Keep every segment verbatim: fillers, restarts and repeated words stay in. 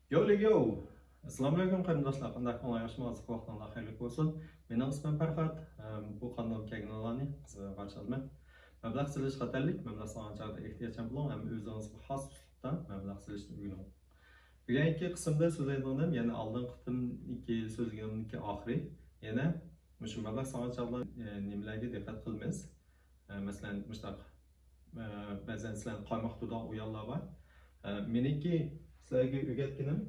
يو لىگيو! ئەسسالامۇئەلەيكۇم قېرىنداشلار، قانداق ئەھۋالىڭلار، ياخشىمۇ؟ ھازىرقى ۋاقتىڭلار خەيرلىك بولسۇن. مېنىڭ ئىسمىم پەرھات. ئەم، بۇ قانالغا كەلگىنىڭلارنى قىزغىن قارشى ئالىمەن. مەبلەغ سېلىش خەتەرلىك، مەبلەغ سالغان چاغدا ئېھتىياتچان بولۇڭ ھەم ئۆزىڭىزگە خاس ئۇسلۇبتا مەبلەغ سېلىشنى ئۆگىنىڭ. بۈگۈنكى قىسىمدا سۆزلەيدىغىنىم يەنە ئالدىنقى قېتىمدىكى سۆزلىگىنىمنىڭكى ئاخىرى. يەنە مۇشۇ مەبلەغ سالغان چاغدا، ئە، نېمىلەرگە دىققەت قىلىمىز؟ ئە، مەسىلەن، مۇشۇنداق، ئە، بەزەن سىلەرنىڭ قايماق تۇرىدىغان ئۇيانلار بار. ئە، مېنىڭكى سىلەرگە ئۆگەتكىنىم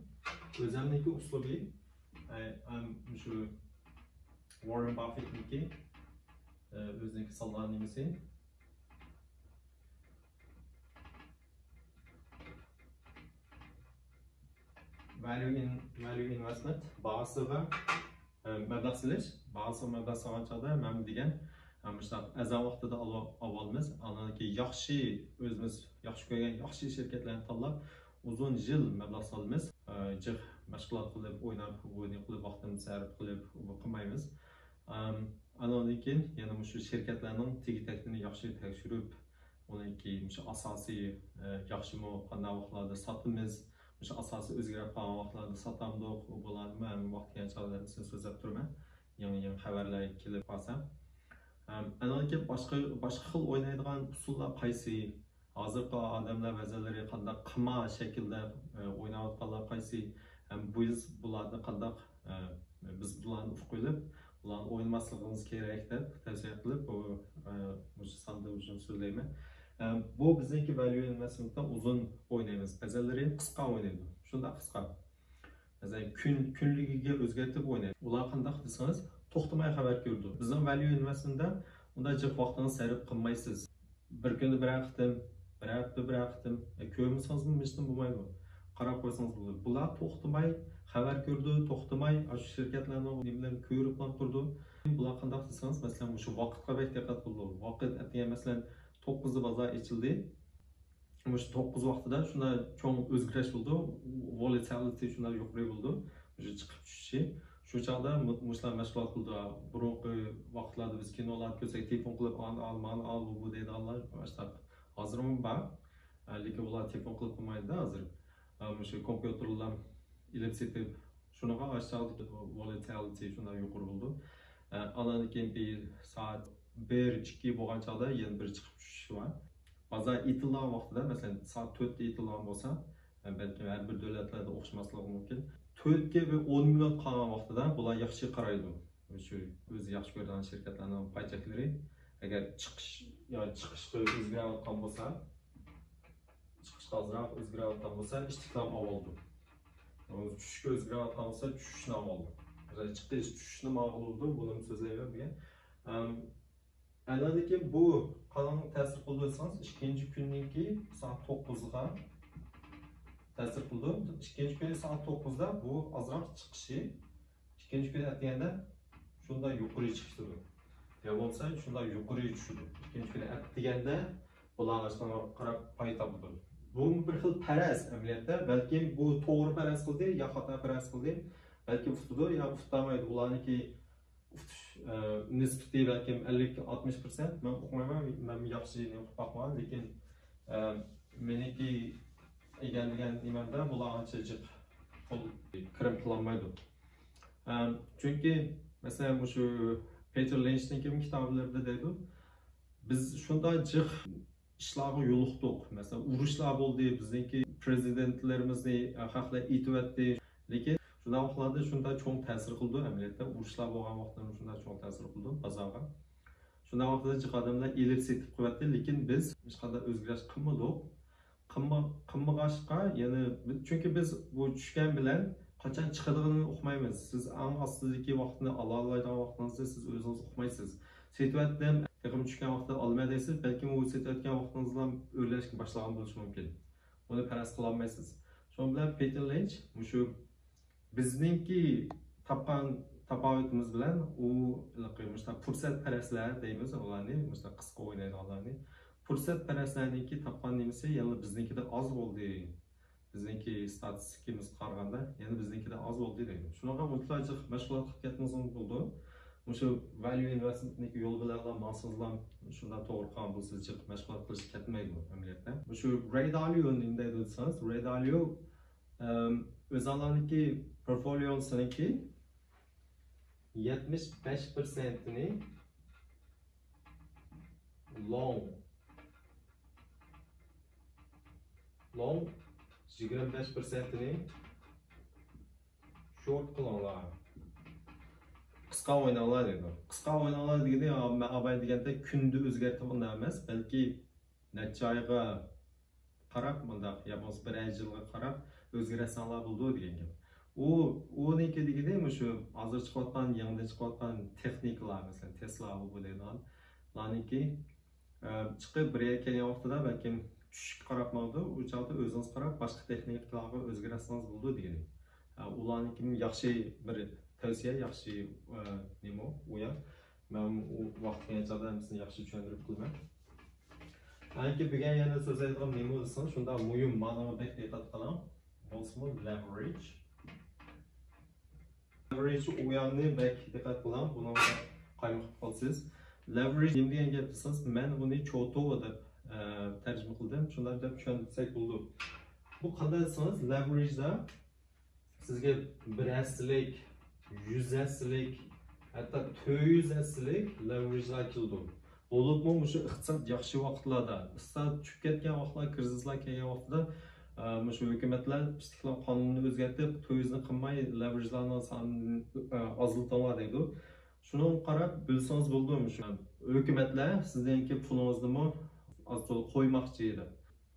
ئۆزەمنىڭكى ئۇسلۇبى، ئە، ئەم، مۇشۇ ۋاررېن باففېتنىڭكى، ئە، ئۆزىنىڭكى سالغان نېمىسى. Value in, value investment، باھاسىغا، ئە، مەبلەغ سېلىش، باھاسىغا مەبلەغ سالغان چاغدا مەن دېگەن، ئە، مۇشۇنداق ئەزان ۋاقتىدا ئالىۋ-، ئاۋالىمىز. ئاندىن كېيىن ياخشى، ئۆزىمىز ياخشى كۆرگەن ياخشى شىركەتلەرنى تاللاپ، ئۇزۇن يىل مەبلەغ سالىمىز. ئە، جىق مەشغۇلات قىلىپ، ئويناپ، بۇنى قىلىپ، ۋاقتىمىزنى سەرپ قىلىپ، بۇ قىلمايمىز. ئەم، ئاندىن كېيىن يەنە مۇشۇ شىركەتلەرنىڭ تېگى-تەكتىنى ياخشى تەكشۈرۈپ، ئۇنىڭكى مۇشۇ ئاساسى، ئە، ياخشىمۇ، قانداق ۋاقىتلاردا ساتىمىز، مۇشۇ ئاساسى ئۆزگىرىپ قالغان ۋاقىتلاردا ساتامدۇق، بۇلارنىمۇ ھەممە ۋاقىت كەلگەن چاغدا ھەممىسىنى سۆزلەپ تۇرىمەن. يېڭى، يېڭى خەۋەرلەر كېلىپ قالسا. ئەم، ئاندىن كېيىن باشقا، باشقا خىل ئوينايدىغان ئۇسۇللار قايسى؟ ھازىرقى ئادەملەر بەزىلىرى قانداق قىمار شەكلىدە، ئە، ئويناۋاتقانلار قايسى؟ ھەم بىز بۇلارنى قانداق، ئە، بىز بۇلارنى ئۇقۇپ ئېلىپ، بۇلارنى ئوينىماسلىقىمىز كېرەك دەپ تەۋسىيە قىلىپ، بۇ، ئە، مۇشۇ ساندا مۇشۇنى سۆزلەيمەن. ئە، بۇ بىزنىڭكى value investmentتا ئۇزۇن ئوينايمىز. بەزىلىرى قىسقا ئوينايدۇ. شۇنداق قىسقا. مەسىلەن، كۈن، كۈنلۈكىگە ئۆزگەرتىپ ئوينايدۇ. ئۇلار قانداق دېسىڭىز، توختىماي خەۋەر كۆرىدۇ. بىزنىڭ value investmentدا ئۇنداق جىق ۋاقتىڭىزنى سەرپ قىلمايسىز. بىر كۈندە بىرەر قېتىم، بىر ھەپتىدە بىرەر قېتىم، يا كۆرمىسىڭىزمۇ ھېچنېمە بولمايدۇ. قاراپ قويسىڭىز بولىدۇ. بۇلار توختىماي خەۋەر كۆرىدۇ، توختىماي ئاشۇ شىركەتلەرنىڭ نېمىلىرىنى كۆرۈپلا تۇرىدۇ. بۇلار قانداق دېسىڭىز، مەسىلەن، مۇشۇ ۋاقىتقا بەك دىققەت قىلىدۇ. ۋاقىت ئەتىگەن، مەسىلەن، توققۇزدا بازار ئېچىلدى. مۇشۇ توققۇز ۋاقتىدا شۇنداق چوڭ ئۆزگىرىش بولىدۇ، volatility شۇنداق يۇقىرى بولىدۇ، مۇشۇ چىقىپ چۈشۈشى. شۇ چاغدا مۇ-، مۇشۇلار مەشغۇلات قىلىدۇ. بۇرۇنقى ۋاقىتلاردا بىز كىنولارنى كۆرسەك، تېلېفون قىلىپ، «ئانى ئال، مانى ئال، بۇ، بۇ» دەيدىغانلار ئاشتاق ھازىرمۇ بار. لېكىن ئۇلار تېلېفون قىلىپ قىلمايدۇ ھازىر. مۇشۇ كومپيۇتېرلار ئېلىپ سېتىپ، شۇنىڭغا ئاشتاق volatility شۇنداق يۇقىرى بولىدۇ. ئاندىن كېيىن بىر سائەت بىر، ئىككى بولغان چاغدا يەنە بىر چىقىپ چۈشۈشى بار. بازار ئېتىلغان ۋاقتىدا، مەسىلەن، سائەت تۆتتە ئېتىلغان بولسا، بەلكىم ھەر بىر دۆلەتلەردە ئوخشىماسلىقى مۇمكىن. تۆتكە بىر ئون مىنۇت قالغان ۋاقتىدا بۇلار ياخشى قارايدۇ. شۇ ئۆزى ياخشى كۆرىدىغان شىركەتلەرنىڭ پاي چەكلىرى. ئەگەر چىقىش، يا چىقىشقا ئۆزگىرەۋاتقان بولسا، چىقىشقا ئازراق ئۆزگىرەۋاتقان بولسا، ئىشتىكلام ئاۋالدۇ. چۈشۈشكە ئۆزگىرەۋاتقان بولسا، چۈشۈشنى ئاۋالدۇ. مەسىلەن، چىقىش، چۈشۈشنى ماقۇل بولىدۇ، بۇنىمۇ سۆزلەيمەن بۈگۈن. ئەم، ئەنەدىكى بۇ قانۇن تەسىر قىلىدۇ دېسىڭىز، ئىككىنچى كۈننىڭكى سائەت توققۇزغا تەسىر قىلىدۇ. ئىككىنچى كۈنى سائەت توققۇزدا بۇ ئازراق چىقىشى، ئىككىنچى كۈنى ئەتىگەندە شۇنداق يۇقىرى چىقىشىدۇ. يا بولمىسا شۇنداق يۇقىرى چۈشىدۇ. ئىككىنچى كۈنى ئەتىگەندە بۇلار ئاشۇنىڭغا قاراپ پاي تاپىدۇ. بۇمۇ بىر خىل پەرەز ئەمەلىيەتتە. بەلكىم بۇ توغرا پەرەز قىلدى، يا خاتا پەرەز قىلدى. بەلكىم ئۇتىدۇ، يا ئۇتالمايدۇ. ئۇلارنىڭكى ئۇتۇش، ئە، نىسبىتى بەلكىم ئەللىك، ئاتمىش پىرسەنت. مەن ئۇقمايمەن، مەن ياخشى ئۇقۇپ باقمىغان. لېكىن، ئە، مېنىڭكى ئىگىلىگەن نېمەمدە بۇلار ئانچە جىق پۇل كىرىم قىلالمايدۇ. ئەم، چۈنكى، مەسىلەن، مۇشۇ پېتېر لىنچنىڭكى كىتابلىرىدا دەيدۇ، بىز شۇنداق جىق ئىشلارغا يولۇقتۇق. مەسىلەن، ئۇرۇشلار بولدى، بىزنىڭكى پرېزىدېنتلىرىمىزنى، ئە، خەقلەر ئېتىۋەتتى. لېكىن شۇنداق ۋاقىتلاردا شۇنداق چوڭ تەسىر قىلىدۇ، ئەمەلىيەتتە ئۇرۇشلار بولغان ۋاقىتلاردا شۇنداق چوڭ تەسىر قىلىدۇ بازارغا. شۇنداق ۋاقىتتا جىق ئادەملەر ئېلىپ سېتىپ قىلىۋەتتى، لېكىن بىز ھېچقانداق ئۆزگىرىش قىلمىدۇق. قىلما-، قىلمىغاچقا، يەنى بىز، چۈنكى بىز بۇ چۈشكەن بىلەن قاچان چىقىدىغىنىنى ئۇقمايمىز. سىز ئەڭ ئاستىدىكى ۋاقىتنى ئالالايدىغان ۋاقتىڭىزنى سىز ئۆزىڭىز ئۇقمايسىز. سېتىۋەتتىم، تېخىمۇ چۈشكەن ۋاقىتتا ئالىمەن دەيسىز، بەلكىم ئۇ سېتىۋەتكەن ۋاقتىڭىزلا ئۆرلەشكە باشلىغان بولۇشى مۇمكىن. بۇنى پەرەز قىلالمايسىز. شۇنىڭ بىلەن پېتېر لىنچ مۇشۇ بىزنىڭكى تاپقان تاپاۋىتىمىز بىلەن ئۇ ھېلىقى مۇشۇنداق پۇرسەتپەرەسلەر دەيمىز ئۇلارنى، مۇشۇنداق قىسقا ئوينايدىغانلارنى. پۇرسەتپەرەسلەرنىڭكى تاپقان نېمىسى يەنىلا بىزنىڭكىدە ئاز بولدى. بىزنىڭكى ئىستاتىستىكىمىزغا قارىغاندا يەنە بىزنىڭكىدە ئاز بولدى دەيدۇ. شۇنىڭغا مۇنتىلا جىق مەشغۇلات قىلىپ كەتمىسىڭىز بولىدۇ. مۇشۇ value investmentنىڭكى يولى بىلەنلا ماڭسىڭىزلا شۇنداق توغرا قىلغان بولىسىز، جىق مەشغۇلات قىلىش كەتمەيدۇ ئەمەلىيەتتە. مۇشۇ رەي دالىيو نېمە دەيدۇ دېسىڭىز، رەي دالىيو ئەم، ئۆزۈڭلارنىڭكى پورتفوليوسىنىڭكى يەتمىش بەش پىرسەنتىنى لونگ، لونگ، يىگىرمە بەش پىرسەنتىنى شورت قىلىڭلار. قىسقا ئويناڭلار دەيدۇ. قىسقا ئويناڭلار دېگىنى، مەن ئاۋاي دېگەندەك كۈندە ئۆزگەرتىۋالغان ئەمەس، بەلكى نەچچە ئايغا قاراپ، مۇنداق يا بولمىسا بىرەر يىلغا قاراپ ئۆزگەرتسەڭلار بولىدۇ دېگەن گەپ. ئۇ، ئۇنىڭكى دېگىنى مۇشۇ ھازىر چىقىۋاتقان، يېڭىدىن چىقىۋاتقان تېخنىكىلار، مەسىلەن، تېسلا بۇ دەيدىغانلارنىڭكى، ئە، چىقىپ بىر يەرگە كەلگەن ۋاقتىدا بەلكىم چۈشۈشكە قاراپ ماڭىدۇ، ئۇ چاغدا ئۆزىڭىز قاراپ باشقا تېخنىكىلارغا ئۆزگەرتسىڭىز بولىدۇ دېگىنى. ئە، ئۇلارنىڭكى ياخشى بىر تەۋسىيە، ياخشى، ئە، نېمە ئۇ يەر. مەن ئۇ ۋاقىت كەلگەن چاغدا ھەممىسىنى ياخشى چۈشەندۈرۈپ قىلىمەن. ئەنكى بۈگۈن يەنە سۆزلەيدىغان نېمە دېسىڭىز، شۇنداق مۇھىم مانىغا بەك دىققەت قىلىڭ. بولسىمۇ لېۋېرىج. لېۋېرىج ئۇ يەرنى بەك دىققەت قىلىڭ، بۇنىڭغا قايمۇقۇپ قالىسىز. لېۋېرىج نېمە دېگەن گەپ دېسىڭىز، مەن بۇنى چوتو دەپ، ئە، تەرجىمە قىلدىم. شۇنداق دەپ چۈشەندۈرسەك بولىدۇ. بۇ قانداق دېسىڭىز، لېۋېرىجدا سىزگە بىر ھەسسىلىك، يۈز ھەسسىلىك، ھەتتا تۆت يۈز ھەسسىلىك لېۋېرىجلار كېلىدۇ. بولۇپمۇ مۇشۇ ئىقتىساد ياخشى ۋاقىتلاردا، ئىقتىساد چۈشۈپ كەتكەن ۋاقىتلار، كىرىزىسلار كەلگەن ۋاقتىدا، ئە، مۇشۇ ھۆكۈمەتلەر ئىستىقلال قانۇنىنى ئۆزگەرتىپ، تۆت يۈزنى قىلماي لېۋېرىجلارنىڭ سانىنى، ئە، ئازلىتىڭلار دەيدۇ. شۇنىڭغا قاراپ بىلسىڭىز بولىدۇ، مۇشۇ ھۆكۈمەتلەر سىزنىڭكى پۇلىڭىزنىمۇ ئاز تولا قويماقچى دەپ.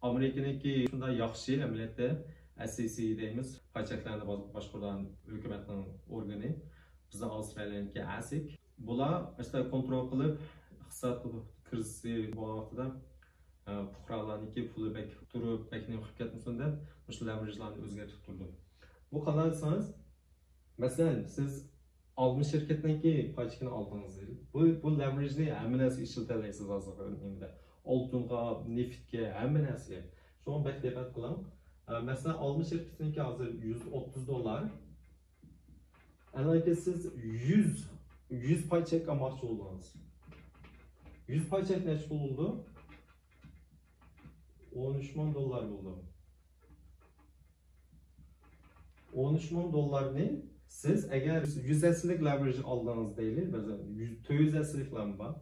ئامېرىكىنىڭكى شۇنداق ياخشى ئەمەلىيەتتە، ئەس ئى سى دەيمىز، پاي چەكلەرنى باز-، باشقۇرىدىغان ھۆكۈمەتنىڭ ئورگىنى. بىزنىڭ ئاۋسترالىيەنىڭكى ئەسىك. بۇلار ئاشۇنداق كونترول قىلىپ، ئىقتىساد كىرىزىسى بولغان ۋاقتىدا، ئە، پۇقرالارنىڭكى پۇلى بەك تۇرۇپ، بەك نېمە قىلىپ كەتمىسۇن دەپ، مۇشۇ لېۋېرىجلارنى ئۆزگەرتىپ تۇرىدۇ. بۇ قانداق دېسىڭىز، مەسىلەن، سىز ئالما شىركىتىنىڭكى پاي چېكىنى ئالدىڭىز دەيلى. بۇ، بۇ لېۋېرىجنى ھەممە نەرسىگە ئىشلىتەلەيسىز ھازىرقى نېمىدە. ئالتۇنغا، نېفىتكە، ھەممە نەرسىگە. شۇڭا بەك دىققەت قىلىڭ. ئە، مەسىلەن، ئالما شىركىتىنىڭكى ھازىر يۈز ئوتتۇز دوللار. ئەنەكى سىز يۈز، يۈز پاي چەك ئالماقچى بولدىڭىز. يۈز پاي چەك نەچچە پۇل بولىدۇ؟ ئون ئۈچ مىڭ دوللار بولىدۇ. ئون ئۈچ مىڭ دوللارنى سىز ئەگەر يۈز ھەسسىلىك لېۋېرىج ئالدىڭىز دەيلى، مەسىلەن، يۈز، تۆت يۈز ھەسسىلىكلەرمۇ بار.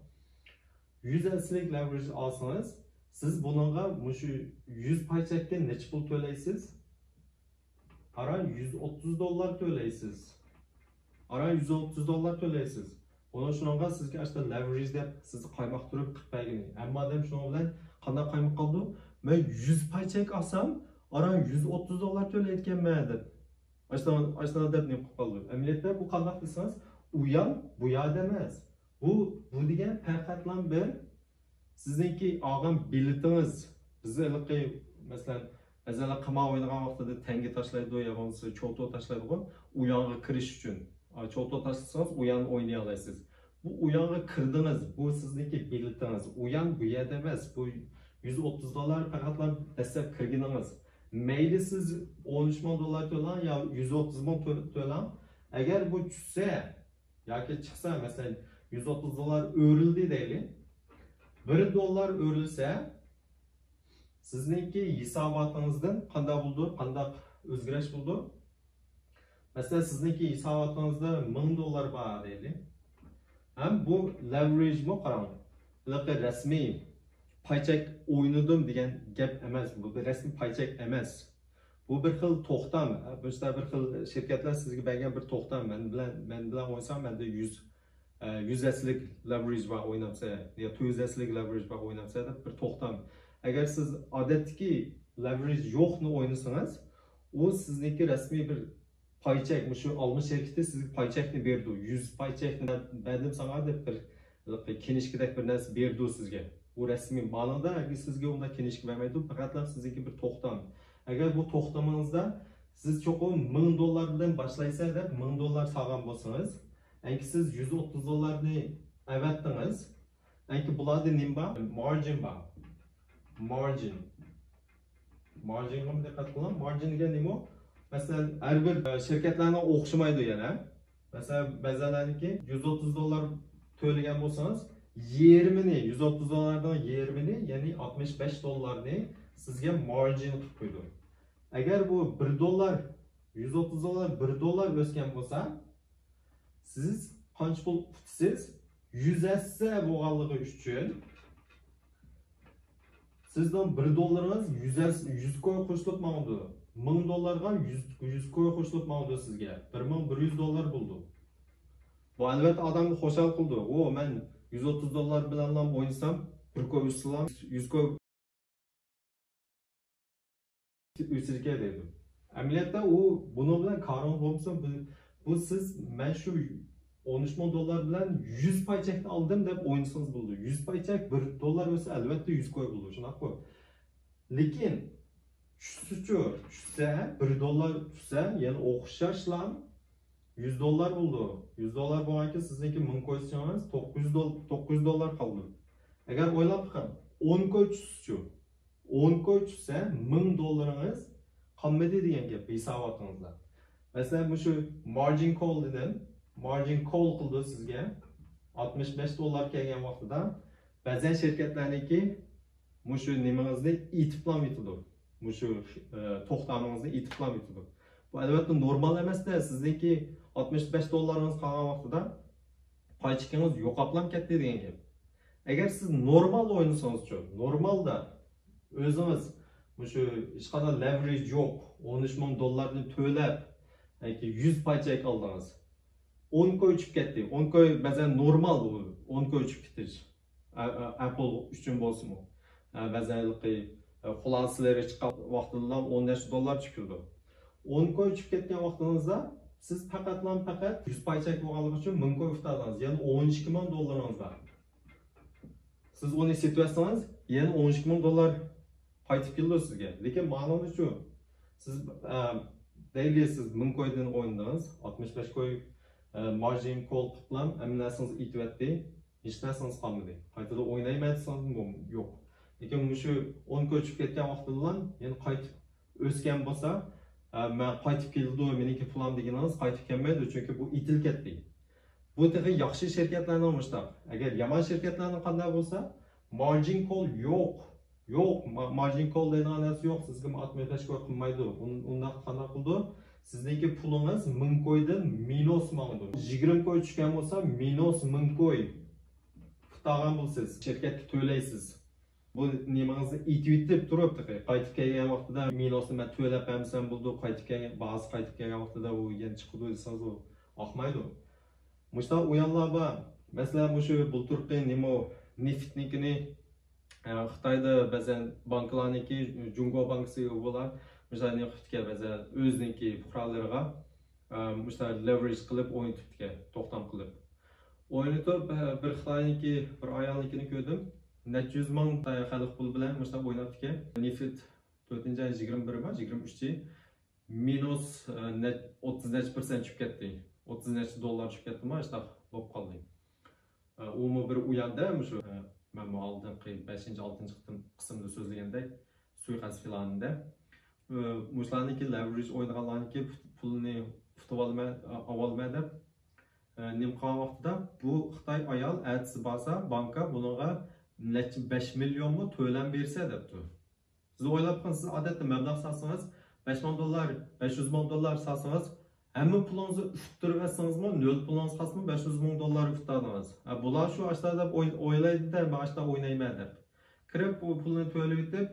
يۈز ھەسسىلىك لېۋېرىج ئالسىڭىز، سىز بۇنىڭغا مۇشۇ يۈز پاي چەكتىن نەچچە پۇل تۆلەيسىز؟ ئاران يۈز ئوتتۇز دوللار تۆلەيسىز. ئاران يۈز ئوتتۇز دوللار تۆلەيسىز. ئۇنىڭ شۇنىڭغا سىزگە ئاشتا لېۋېرىج دەپ سىزنى قايماقتۇرۇپ قىلىپ بەرگىنى. ھەممە ئادەم شۇنىڭ بىلەن قانداق قايماق قالىدۇ؟ مەن يۈز پاي چەك ئالسام، ئاران يۈز ئوتتۇز دوللار تۆلەيدىكەنمەن دەپ. ئاشتا، ئاشتا دەپ نېمە قىلىپ قالىدۇ؟ ئەمەلىيەتتە بۇ قانداق دېسىڭىز، ئۇ يان، بۇ يان ئەمەس. بۇ، بۇ دېگەن پەقەتلا بىر سىزنىڭكى ئالغان بېلىتىڭىز، بىز ھېلىقى، مەسىلەن، بەزەنلەر قىمار ئوينىغان ۋاقتىدا تەڭگە تاشلايدۇ يا بولمىسا چوتو تاشلايدىغۇ، ئۇ يانغا كىرىش ئۈچۈن. ئا، چوتو تاشلىسىڭىز، ئۇ ياننى ئوينىيالايسىز. بۇ ئۇ يانغا كىردىڭىز، بۇ سىزنىڭكى بېلىتىڭىز. ئۇ يان بۇ يەردە ئەمەس، بۇ يۈز ئوتتۇز دوللار پەقەتلا دەسلەپ كىرگىنىڭىز. مەيلى سىز ئون ئۈچ مىڭ دوللار تۆلەڭ يا يۈز ئوتتۇز مىڭ تۆ-، تۆلەڭ. ئەگەر بۇ چۈشسە، ياكى چىقسا، مەسىلەن، يۈز ئوتتۇز دوللار ئۆرۈلدى دەيلى. بىر دوللار ئۆرۈلسە، سىزنىڭكى ھېساباتىڭىزدىن قانداق بولىدۇ، قانداق ئۆزگىرىش بولىدۇ؟ مەسىلەن، سىزنىڭكى ھېساباتىڭىزدا مىڭ دوللار بار دەيلى. ھەم بۇ لېۋېرىجمۇ قاراڭ، ھېلىقى رەسمىي پاي چەك ئوينىدىم دېگەن گەپ ئەمەس، بۇ بىر رەسمىي پاي چەك ئەمەس. بۇ بىر خىل توختام، بۇ بىر خىل شىركەتلەر سىزگە بەرگەن بىر توختام، مەن بىلەن، مەن بىلەن ئوينىساڭ، مەندە يۈز، ئە، يۈز ھەسسىلىك لېۋېرىج بار ئوينامسەن، يا تۆت يۈز ھەسسىلىك لېۋېرىج بار ئوينامسەن دەپ بىر توختام. ئەگەر سىز ئادەتتىكى لېۋېرىج يوقنى ئوينىسىڭىز، ئۇ سىزنىڭكى رەسمىي بىر پاي چەك، مۇشۇ ئالما شىركىتى سىزگە پاي چەكنى بېرىدۇ. يۈز پاي چەكنى بەردىم ساڭا دەپ بىر كىنىشكىدەك بىر نەرسە بېرىدۇ سىزگە. بۇ رەسمىي مالىڭدا سىزگە ئۇنداق كىنىشكا بەرمەيدۇ، پەقەتلا سىزنىڭكى بىر توختام. ئەگەر بۇ توختىمىڭىزدا سىز چوقۇم مىڭ دوللاردىن باشلايسەن دەپ مىڭ دوللار سالغان بولسىڭىز، ئەنكى سىز يۈز ئوتتۇز دوللارنى ئەۋەتتىڭىز. ئەنكى بۇلاردا نېمە بار؟ مارجىن بار. مارجىن. مارجىنغىمۇ دىققەت قىلىڭ. مارجىن دېگەن نېمە؟ مەسىلەن، ھەر بىر، ئە، شىركەتلەرنىڭ ئوخشىمايدۇ يەنە. مەسىلەن، بەزىلەرنىڭكى يۈز ئوتتۇز دوللار تۆلىگەن بولسىڭىز، يېرىمىنى، يۈز ئوتتۇز دوللاردىن يېرىمىنى، يەنى ئاتمىش بەش دوللارنى سىزگە مارجىن قىلىپ قويىدۇ. ئەگەر بۇ بىر دوللار، يۈز ئوتتۇز دوللار، بىر دوللار ئۆسكەن بولسا، سىز قانچە پۇل ئۇتىسىز؟ يۈز ھەسسە بولغانلىقى ئۈچۈن سىزنىڭ بىر دوللىرىڭىز يۈز ھەسسە، يۈز كوي قوشۇلۇپ ماڭىدۇ. مىڭ دوللارغا يۈز، يۈز كوي قوشۇلۇپ ماڭىدۇ سىزگە. بىر مىڭ بىر يۈز دوللار بولىدۇ. بۇ ئەلۋەتتە ئادەمنى خۇشال قىلىدۇ. ئۇ مەن يۈز ئوتتۇز دوللار بىلەنلا ئوينىسام، بىر كوي ئۈستىلا يۈز كوي ئۆسىدىكەن دەيدۇ. ئەمەلىيەتتە ئۇ بۇنىڭ بىلەن كارىڭىز بولمىسا، بۇ، بۇ سىز مەن شۇ ئون ئۈچ مىڭ دوللار بىلەن يۈز پاي چەكنى ئالدىم دەپ ئوينىسىڭىز بولىدۇ. يۈز پاي چەك بىر دوللار ئۆسسە، ئەلۋەتتە يۈز كوي بولىدۇ، شۇنداققۇ؟ لېكىن چۈشسىچۇ، چۈشسە، بىر دوللار چۈشسە، يەنە ئوخشاشلا يۈز دوللار بولىدۇ. يۈز دوللار بولغاندىكىن سىزنىڭكى مىڭ كوي سېڭىڭىز توققۇز يۈز دول-، توققۇز يۈز دوللار قالىدۇ. ئەگەر ئويلاپ بېقىڭ، ئون كوي چۈشسىچۇ؟ ئون كوي چۈشسە، مىڭ دوللىرىڭىز قالمىدى دېگەن گەپ ھېساباتىڭىزدا. مەسىلەن، مۇشۇ مارجىن كول دېدىم. مارجىن كول قىلدى سىزگە. ئاتمىش بەش دوللار كەلگەن ۋاقتىدا بەزەن شىركەتلەرنىڭكى مۇشۇ نېمىڭىزنى ئېتىپلام يېتىدۇ. مۇشۇ، ئە، توختامىڭىزنى ئېتىپلام يېتىدۇ. بۇ ئەلۋەتتە نورمال ئەمەستە، سىزنىڭكى ئاتمىش بەش دوللارىڭىز قالغان ۋاقتىدا پاي چېكىڭىز يوقاپلام كەتتى دېگەن گەپ. ئەگەر سىز نورمال ئوينىسىڭىزچۇ، نورمالدا ئۆزىڭىز مۇشۇ ھېچقانداق لېۋېرىج يوق، ئون ئۈچ مىڭ دوللاردىن تۆلەپ، ياكى يۈز پاي چەك ئالدىڭىز. ئون كوي چۈشۈپ كەتتى. ئون كوي بەزەن نورمال بۇ، ئون كوي چۈشۈپ كېتىش. ئە-، ئە-، ئەپل ئۈچۈن بولسىمۇ. ئە، بەزەن ھېلىقى، ئە، خۇلاسىلىرى چىققان ۋاقتىدىلا ئون نەچچە دوللار چۈشۈپ كېتىدۇ. ئون كوي چۈشۈپ كەتكەن ۋاقتىڭىزدا سىز پەقەتلا پەقەت يۈز پاي چەك بولغانلىقى ئۈچۈن مىڭ كوي ئۇتتۇردىڭىز. يەنى ئون ئىككى مىڭ دوللىرىڭىز بار. سىز ئۇنى سېتىۋەتسىڭىز، يەنە ئون ئىككى مىڭ دوللار قايتىپ كېلىدۇ سىزگە. لېكىن ماڭىڭىزچۇ، سىز، ئە، دەيلى سىز مىڭ كويدىن ئوينىدىڭىز، ئاتمىش بەش كوي، ئە، مارجىن كول قىلىپلا ھەممە نەرسىڭىز ئېتىۋەتتى، ھېچ نەرسىڭىز قالمىدى. قايتىدىن ئوينايمەن دېسىڭىزمۇ يوق. لېكىن مۇشۇ ئون كوي چۈشۈپ كەتكەن ۋاقتىدىلا يەنە قايتىپ ئۆسكەن بولسا، ئە، مەن قايتىپ كېلىدۇ، مېنىڭكى پۇلام دېگىنىڭىز قايتىپ كەلمەيدۇ، چۈنكى بۇ ئېتىلىپ كەتتى. بۇ تېخى ياخشى شىركەتلەرنىڭ مۇشۇنداق. ئەگەر يامان شىركەتلەرنىڭ قانداق بولسا، مارجىن كول يوق. يوق، ما-، مارجىن كول دەيدىغان نەرسە يوق. سىزگە ئاتمىش بەش كوي قىلمايدۇ. ئۇن-، ئۇنداق قانداق قىلىدۇ؟ سىزنىڭكى پۇلىڭىز مىڭ كويدىن مىنۇس ماڭىدۇ. يىگىرمە كوي چۈشكەن بولسا، مىنۇس مىڭ كوي ئۇتتۇرغان بولىسىز. شىركەتكە تۆلەيسىز. بۇ نېمىڭىزنى ئېتىۋېتىپ تۇرۇپ، تېخى قايتىپ كەلگەن ۋاقتىدا مىنۇسنى مەن تۆلەپ بەرمىسەم بولىدۇ، قايتىپ كەلگەن، باھاسى قايتىپ كەلگەن ۋاقتىدا ئۇ يەنە چىقىدۇ دېسىڭىز، ئۇ ئاقمايدۇ. مۇشۇنداق ئويۇنلار بار. مەسىلەن، مۇشۇ بۇلتۇرقى نېمە، نېفىتنىڭكىنى، ئە، خىتايدا بەزەن بانكىلارنىڭكى، جۇڭگو بانكىسى بولار، مۇشۇلارنى خىتاي بەزەن ئۆزىنىڭكى پۇقرالىرىغا، ئە، مۇشۇنداق لېۋېرىج قىلىپ ئوينىتىپتىكەن، توختام قىلىپ. ئوينىتىپ، ئە، بىر خىتاينىڭكى، بىر ئايالنىڭكىنى كۆردۈم. نەچچە يۈز مىڭ خىتاي خەلق پۇلى بىلەن مۇشۇنداق ئويناپتىكەن. نېفىت تۆتىنچى ئاي يىگىرمە بىرى بار، يىگىرمە ئۈچى. مىنۇس، ئە، نەچ-، ئوتتۇز نەچچە پىرسەنت چۈشۈپ كەتتى. ئوتتۇز نەچچە دوللار چۈشۈپ كەتتىمۇ، ئاشۇنداق بولۇپ قالدى. ئە، ئۇمۇ بىر ئۇياندە مۇشۇ، ئە، مەنمۇ ئالدىنقى بەشىنچى، ئالتىنچى قېتىم قىسىمدا سۆزلىگەندەك، سۇيىقەست پىلانىدا. ئە، مۇشۇلارنىڭكى لېۋېرىج ئوينىغانلارنىڭكى پۇت-، پۇلىنى ئۇتۇۋالىمەن، ئە، ئاۋالىمەن دەپ، ئە، نېمە قىلغان ۋاقتىدا بۇ خىتاي ئايال ئەتىسى بارسا بانكا بۇنىڭغا نەچچە بەش مىليونمۇ تۆلەم بېرىسە دەپتۇ. سىز ئويلاپ بېقىڭ، سىز ئادەتتە مەبلەغ سالسىڭىز، بەش مىڭ دوللار، بەش يۈز مىڭ دوللار سالسىڭىز، ھەممە پۇلىڭىزنى ئۇتتۇرۇۋەتسىڭىزمۇ، نۆل پۇلىڭىز قالسىمۇ، بەش يۈز مىڭ دوللار ئۇتتۇردىڭىز. ھە، بۇلار شۇ ئاشتا دەپ ئوي-، ئويلايدۇ-دە، مەن ئاشتا ئوينايمەن دەپ. كىرىپ، بۇ پۇلنى تۆلىۋېتىپ،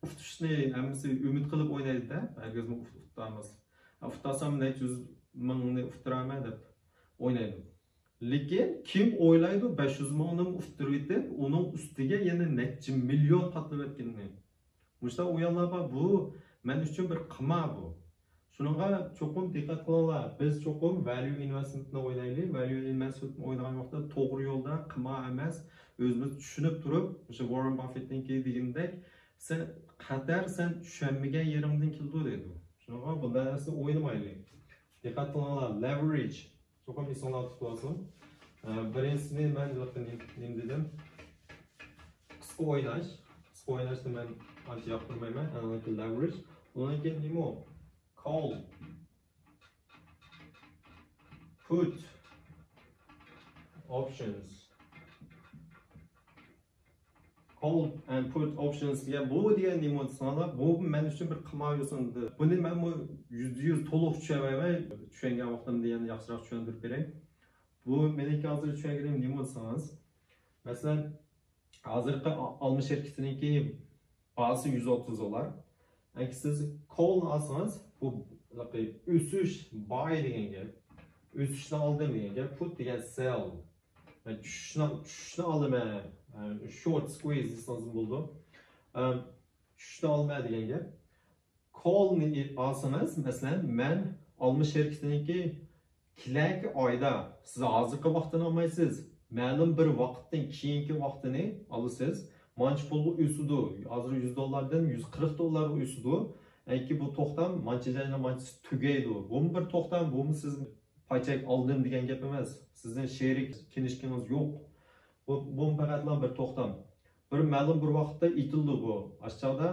ئۇتۇشنى ھەممىسى ئۈمىد قىلىپ ئوينايدۇ-دە، ھەرگىزمۇ ئۇت-، ئۇتتۇرالماس. ھە، ئۇتتۇرسام، نەچچە يۈز مىڭنى ئۇتتۇرارمەن دەپ ئوينايدۇ. لېكىن كىم ئويلايدۇ، بەش يۈز مىڭنىمۇ ئۇتتۇرۇۋېتىپ، ئۇنىڭ ئۈستىگە يەنە نەچچە مىليون قاتلىۋەتكىنىنى؟ مۇشۇنداق ئويۇنلار بار، بۇ مەن ئۈچۈن بىر قىمار بۇ. شۇنىڭغا چوقۇم دىققەت قىلىڭلار. بىز چوقۇم ۋەليۇ ئىنۋېستمېنتنى ئوينايلى. ۋەليۇ ئىنۋېستمېنتنى ئوينىغان ۋاقىتتا توغرا يولدا، قىمار ئەمەس، ئۆزىمىز چۈشىنىپ تۇرۇپ، مۇشۇ ۋاررېن باففېتنىڭكى دېگىنىدەك، سەن خەتەر، سەن چۈشەنمىگەن يېرىڭدىن كېلىدۇ دەيدۇ. شۇنىڭغا بۇنداق نەرسىنى ئوينىمايلى. دىققەت قىلىڭلار، لېۋېرىج. چوقۇم ئېسىڭلاردا تۇتۇپ ئالسۇن. ئە، بىرىنچىسىنى مەن نېمە، نېمە دېدىم؟ قىسقا ئويناش. قىسقا ئويناشنى مەن ئانچە ياقتۇرمايمەن. ئاندىن كېيىن لېۋېرىج. ئۇنىڭدىن كېيىن نېمە ئۇ؟ كول. پۇت. ئوپشنز. Call and put options دېگەن، بۇ دېگەن نېمە دېسەڭلار، بۇ مەن ئۈچۈن بىر قىمار يوسۇنىدى. بۇنى مەنمۇ يۈزدە يۈز تولۇق چۈشەنمەيمەن. چۈشەنگەن ۋاقتىمدا يەنە ياخشىراق چۈشەندۈرۈپ بېرەي. بۇ مېنىڭكى ھازىر چۈشەنگىنىم نېمە دېسىڭىز، مەسىلەن، ھازىرقى ئالما شىركىتىنىڭكى باھاسى يۈز ئوتتۇز دوللار. ئەگەر سىز call نى ئالسىڭىز، بۇ ئۆسۈش، buy دېگەن گەپ، ئۆسۈشنى ئالدىم دېگەن گەپ، put دېگەن sell. يەنى چۈشۈشنى، چۈشۈشنى ئالىمەن، short squeeze دېسىڭىزمۇ بولىدۇ. چۈشۈشنى ئالىمەن دېگەن گەپ. Call نى ئالسىڭىز، مەسىلەن، مەن ئالما شىركىتىنىڭكى كېلەركى ئايدا، سىز ھازىرقى ۋاقتىنى ئالمايسىز، مەلۇم بىر ۋاقىتتىن كېيىنكى ۋاقتىنى ئالىسىز. مانچە پۇلغا ئۆسىدۇ، ھازىر يۈز دوللاردىن يۈز قىرىق دوللارغا ئۆسىدۇ. ئەنكى بۇ توختام مانچە جاينىڭ مانچىسى تۈگەيدۇ. بۇمۇ بىر توختام، بۇمۇ سىز پاي چەك ئالدىم دېگەن گەپ ئەمەس. سىزنىڭ شېرىك كىنىشكىڭىز يوق. بۇ، بۇمۇ پەقەتلا بىر توختام. بىر مەلۇم بىر ۋاقىتتا ئېيتىلىدۇ بۇ. ئاشۇ چاغدا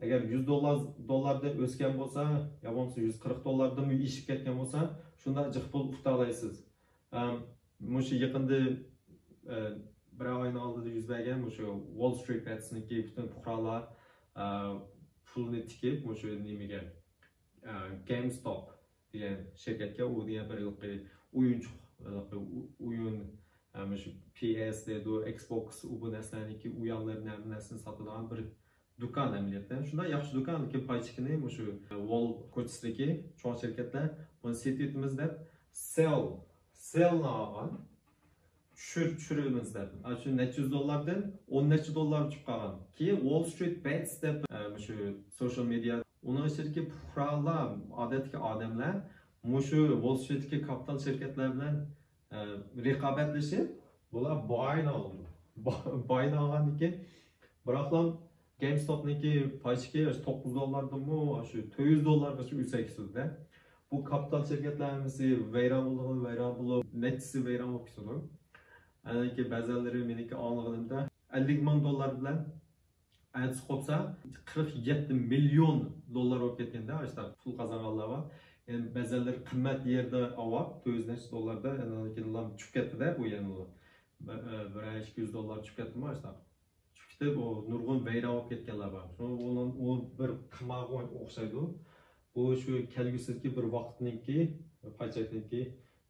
ئەگەر يۈز دوللار، دوللاردىن ئۆسكەن بولسا، يا بولمىسا يۈز قىرىق دوللاردىنمۇ ئېشىپ كەتكەن بولسا، شۇنداق جىق پۇل ئۇتالايسىز. ئەم، مۇشۇ يېقىندا، ئە، بىر ئاينىڭ ئالدىدا يۈز بەرگەن مۇشۇ Wall Street Bets نىڭكى پۈتۈن پۇقرالار، ئە، پۇلىنى تىكىپ مۇشۇ نېمىگە، ئە، GameStop دېگەن شىركەتكە، ئۇ دېگەن بىر ھېلىقى ئويۇنچۇق، ھېلىقى ئو-، ئويۇن، ئە، مۇشۇ پى ئېس دەيدۇ، Xbox، ئۇ بۇ نەرسىلەرنىڭكى ئويۇنلىرىنى، ھەممە نەرسىنى ساتىدىغان بىر دۇكان ئەمەلىيەتتە. شۇنداق ياخشى دۇكان، لېكىن پاي چېكىنى مۇشۇ ۋول كوچىسىدىكى چوڭ شىركەتلەر بۇنى سېتىۋېتىمىز دەپ، سېل، سېلنى ئالغان. چۈشۈر-، چۈشۈرىمىز دەپ. ئاشۇ نەچچە يۈز دوللاردىن ئون نەچچە دوللار چۈشۈپ قالغان. كېيىن Wall Street Bets دەپ، ئە، مۇشۇ سوشال مېدىيا، ئۇنىڭ ئىچىدىكى پۇقرالار، ئادەتتىكى ئادەملەر مۇشۇ ۋول سترىتتىكى كاپىتال شىركەتلەر بىلەن، ئە، رىقابەتلىشىپ، بۇلار باينى ئالىدۇ. با-، باينى ئالغاندىن كېيىن، بىراقلا گەيمستوپنىڭكى پاي چېكى توققۇز دوللاردىنمۇ شۇ تۆت يۈز دوللارغىچە ئۆسەك سۈردى. بۇ كاپىتال شىركەتلەر ھەممىسى ۋەيران بولىدىغان ۋەيران بولۇپ، نەچچىسى ۋەيران بولۇپ كېتىدۇ. ئەنكى بەزەنلىرى مېنىڭكى ئاڭلىغىنىمدا ئەللىك مىڭ دوللار بىلەن ئەتىسى قوپسا قىرىق يەتتە مىليون دوللار بولۇپ كەتكەندە، ئاشۇنداق پۇل قازانغانلار بار. يەنى بەزەنلىرى قىممەت يەردە ئاۋاپ، تۆت يۈز نەچچە دوللاردا، ئەنكىيىن چۈشۈپ كەتتىدە بۇ يەنىلا. بىر، بىر ئىككى يۈز دوللار چۈشۈپ كەتتىمۇ ئاشۇنداق. چۈشۈپ كېتىپ، ئۇ نۇرغۇن ۋەيران بولۇپ كەتكەنلەر بار. شۇڭا ئۇنىڭ، ئۇ بىر قىمارغا ئوخشايدۇ. بۇ شۇ كەلگۈسىدىكى بىر ۋاقىتنىڭكى، پاي چېكنىڭكى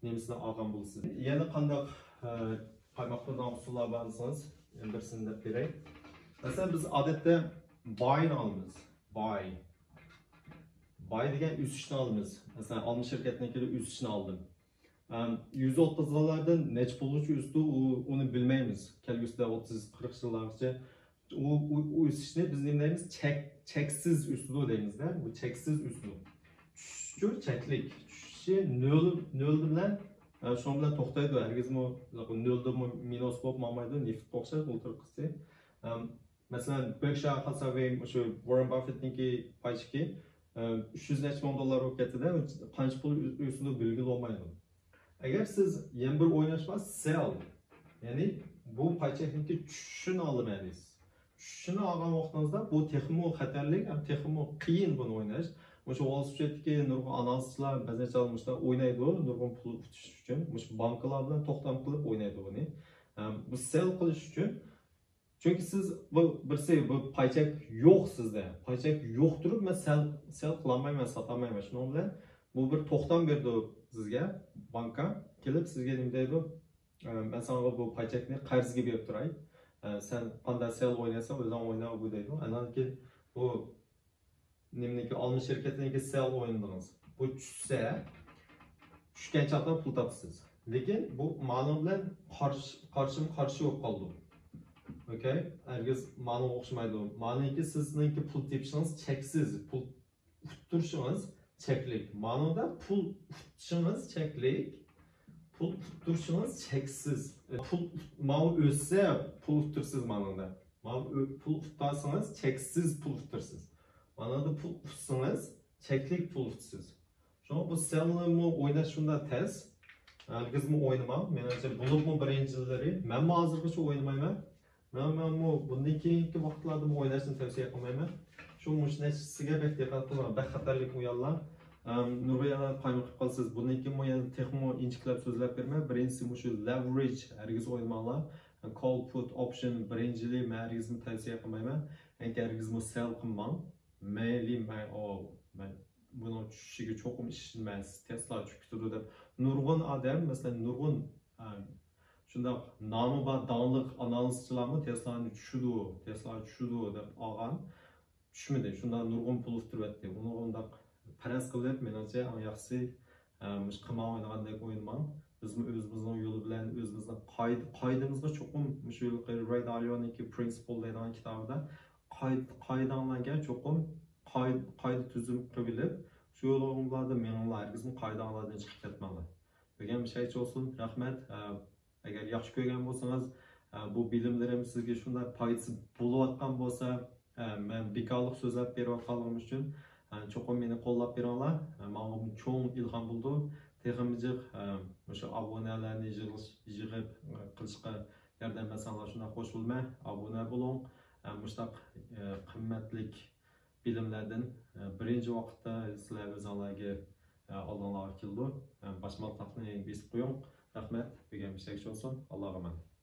نېمىسىنى ئالغان بولىسىز. يەنە قانداق، ئە، قايماق قىلىدىغان ئۇسۇللار بار دېسىڭىز، بىرسىنى دەپ بېرەي. مەسىلەن، بىز ئادەتتە باينى ئالىمىز. باي. باي دېگەن ئۆسۈشنى ئالىمىز. مەسىلەن، ئالما شىركەتنىڭكىدە ئۆسۈشنى ئالدىم. ئەم، يۈز ئوتتۇز دوللاردىن نەچچە پۇلغىچە ئۆستى، ئۇ، ئۇنى بىلمەيمىز. كەلگۈسىدە ئوتتۇز، قىرىق يىللارغىچە ئۇ، ئۇ، ئۇ ئۆسۈشنى بىز نېمە دەيمىز؟ چەك، چەكسىز ئۆسىدۇ دەيمىزدە. بۇ چەكسىز ئۆسىدۇ. چۈشۈشىچۇ چەكلىك. چۈشۈشى نۆل، نۆل بىلەن، ئە، شۇنىڭ بىلەن توختايدۇ. ھەرگىزمۇ نۆلدىنمۇ مىنۇس بولۇپ ماڭمايدۇ. نېفىتقا ئوخشاش ئولتۇرقىسى. ئەم، مەسىلەن، بېركشاير ھاساۋى، مۇشۇ ۋاررېن باففېتنىڭكى پاي چېكى، ئە، ئۈچ يۈز نەچچە مىڭ دوللار بولۇپ كەتتىدە، قانچە پۇل ئۆ-، ئۆسىدۇ بىلگىلى بولمايدۇ. ئەگەر سىز يەنە بىر ئويناش بار، سېل، يەنى بۇ پاي چېكنىڭكى چۈشۈشىنى ئالىمەن دەيسىز. چۈشۈشىنى ئالغان ۋاقتىڭىزدا بۇ تېخىمۇ خەتەرلىك ھەم تېخىمۇ قىيىن بۇنى ئويناش. مۇشۇ ۋول سترىتتىكى نۇرغۇن ئانالىزچىلار بەزى چاغدا مۇشۇنداق ئوينايدۇ، نۇرغۇن پۇل ئۇتۇش ئۈچۈن. مۇشۇ بانكىلار بىلەن توختام قىلىپ ئوينايدۇ بۇنى. ھەم بۇ سېل قىلىش ئۈچۈن چۈنكى سىز بۇ، بىرسى، بۇ پاي چەك يوق سىزدە. پاي چەك يوق تۇرۇپ مەن سېل، سېل قىلالمايمەن، ساتالمايمەن. شۇنىڭ بىلەن بۇ بىر توختام بېرىدۇ سىزگە. بانكا كېلىپ سىزگە نېمە دەيدۇ؟ ئە، مەن ساڭا بۇ پاي چەكنى قەرزگە بېرىپ تۇراي. ئە، سەن قانداق سېل ئوينايسەن، ئۆزۈڭ ئوينا بۇ دەيدۇ. ئاندىن كېيىن بۇ نېمىنىڭكى، ئالما شىركەتنىڭكى سېل ئوينىدىڭىز. بۇ چۈشسە، چۈشكەن چاغدا پۇل تاپىسىز. لېكىن بۇ مانىڭ بىلەن قارشى، قارشىمۇ قارشى بولۇپ قالىدۇ. ئوكەي؟ ھەرگىز مانىڭغا ئوخشىمايدۇ. مانىڭكى سىزنىڭكى پۇل تېپىشىڭىز چەكسىز، پۇل ئۇتتۇرۇشىڭىز چەكلىك. مانىڭدا پۇل ئۇتۇشىڭىز چەكلىك، پۇل ئۇتتۇرۇشىڭىز چەكسىز. پۇل ئۇت-، ماۋۇ ئۆسسە پۇل ئۇتتۇرىسىز مانىڭدا. مانا ئۆ-، پۇل ئۇتتۇرسىڭىز، چەكسىز پۇل ئۇتتۇرىسىز. مانادا پۇل ئۇتسىڭىز، چەكلىك پۇل ئۇتىسىز. شۇڭا بۇ سېلنىمۇ ئويناش شۇنداق تەس. ھەرگىزمۇ ئوينىماڭ. مېنىڭچە، بولۇپمۇ بىرىنچى يىللىرى. مەنمۇ ھازىرغىچە ئوينىمايمەن. مەن، مەنمۇ بۇندىن كېيىنكى ۋاقىتلاردىمۇ ئويناشنى تەۋسىيە قىلمايمەن. شۇ مۇشۇ نەچچىسىگە بەك دىققەت قىلىڭ. بەك خەتەرلىك ئويۇنلار. ئەم، نۇرغۇن يەرلەردە قايمۇقۇپ قالىسىز. بۇندىن كېيىنمۇ يەنە تېخىمۇ ئىنچىكىلەپ سۆزلەپ بېرىمەن. بىرىنچىسى مۇشۇ لېۋېرېج ھەرگىز ئوينىماڭلار. Call put option بىرىنچىلى مەن ھەرگىزمۇ تەۋسىيە قىلمايمەن. يەنى ھەرگىزمۇ سەل قىلماڭ. مەيلى مەي ئو، مەن بۇنىڭ چۈشۈشىگە چوقۇم ئىشىنىمەن. تېسلا چۈشۈپ كېتىدۇ دەپ نۇرغۇن ئادەم، مەسىلەن، نۇرغۇن ئە، شۇنداق نامى بار داڭلىق ئانالىزچىلارمۇ تېسلانى چۈشىدۇ، تېسلا چۈشىدۇ دەپ ئالغان. چۈشمىدى. شۇنداق نۇرغۇن پۇل ئۇتتۇرۇۋەتتى. ئۇنى ئۇنداق پەرەز قىلىپ، مېنىڭچە، ئەڭ ياخشىسى، ئە، مۇشۇ قىمار ئوينىغاندەك ئوينىماڭ. بىزمۇ ئۆزىمىزنىڭ يولى بىلەن، ئۆزىمىزنىڭ قائىدە-، قائىدىمىزغا چوقۇم مۇشۇ يىلقى رەي دالىئونىڭكى پرىنسىپل دەيدىغان كىتابىدا قائىدە-، قائىدەڭلارگە چوقۇم قائىدە، قائىدە تۈزۈم قىلىپ، شۇ يولۇڭلاردا مېڭىڭلار، ھەرگىزمۇ قائىدەڭلاردىن چىقىپ كەتمەڭلار. بۈگۈن مۇشۇ يەرگىچە بولسۇن. رەھمەت. ئە، ئەگەر ياخشى كۆرگەن بولسىڭىز، ئە، بۇ بىلىملىرىم سىزگە شۇنداق پايدىسى بولۇۋاتقان بولسا، ئە، مەن بىكارلىق سۆزلەپ بېرىۋاتقانلىقىم ئۈچۈن، ئە، چوقۇم مېنى قوللاپ بېرىڭلار. ئە، ماڭا چوڭ ئىلھام بولىدۇ. تېخىمۇ جىق، ئە، مۇشۇ ئابۇنەلەرنى يىغىش، يىغىپ، ئە، قىلىشقا ياردەم بەرسەڭلار شۇنداق خوش بولىمەن. ئابۇنە بولۇڭ. ئە، مۇشۇنداق، ئە، قىممەتلىك بىلىملەردىن، ئە، بىرىنچى ۋاقىتتا سىلەر ئۆزۈڭلارگە، ئە، ئالدىڭلارغا كېلىدۇ. ئە، باشمالتاقنى بېسىپ قويۇڭ. رەھمەت. بۈگۈن مۇشۇ يەرگىچە بولسۇن. ئاللاغا ئامانەت.